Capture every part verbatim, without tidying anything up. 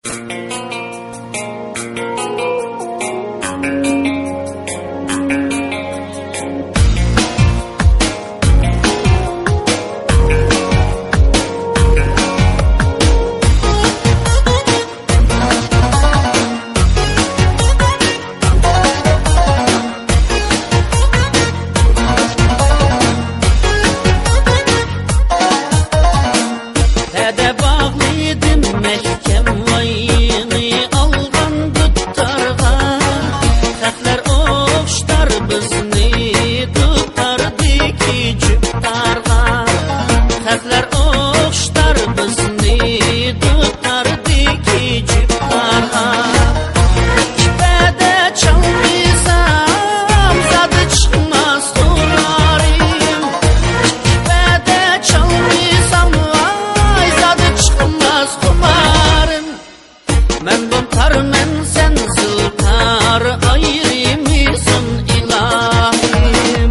ۋەدە باغلىدىم مەھكەم، ۋاينى ئالغان دۇتارغا. خەقلەر ئوخشىتار بىزنى دۇتاردىكى جۈپ تارغا. خەقلەر ئوخشىتار بىزنى دۇتاردىكى جۈپ تارغا. ئىپەدە چالمىسام، زادى چىقماس خۇمارىم. ئىپەدە چالمىسام، ۋاي، زادى چىقماس خۇمارىم. مەن دۇتارمەن، سەن زىلتار، ئايرىمىسۇن ئىلاھىم.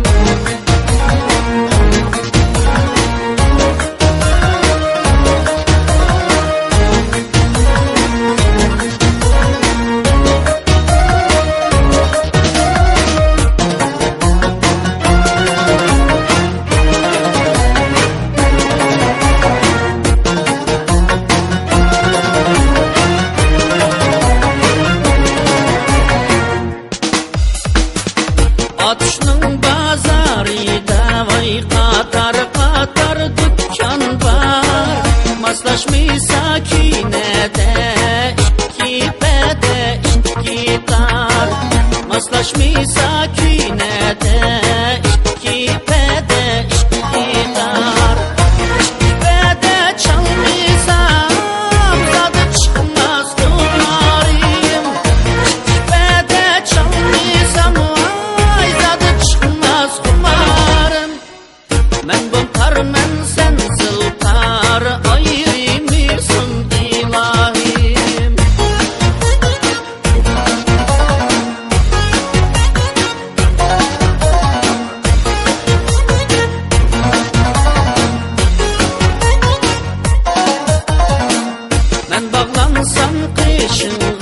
ئاتۇشنىڭ بازارىدا ۋاي، قاتار-قاتار دۇكان بار. ماسلاشمىسا كىنەدە ئىككى پەدە، ئىككى تار. ماسلاشمىسا كىنەدە ئىككى پەدە، ئىككى تار. ئىككى پەدە چالمىسام، زادى چىقماس خۇمارىم. ئىككى پەدە چالمىسام، ۋاي، زادى چىقماس خۇمارىم. مەن دۇتارمەن، سەن زىلتار، ئايرىمىسۇن ئىلاھىم. مەن باغلانسام قېشىڭغا،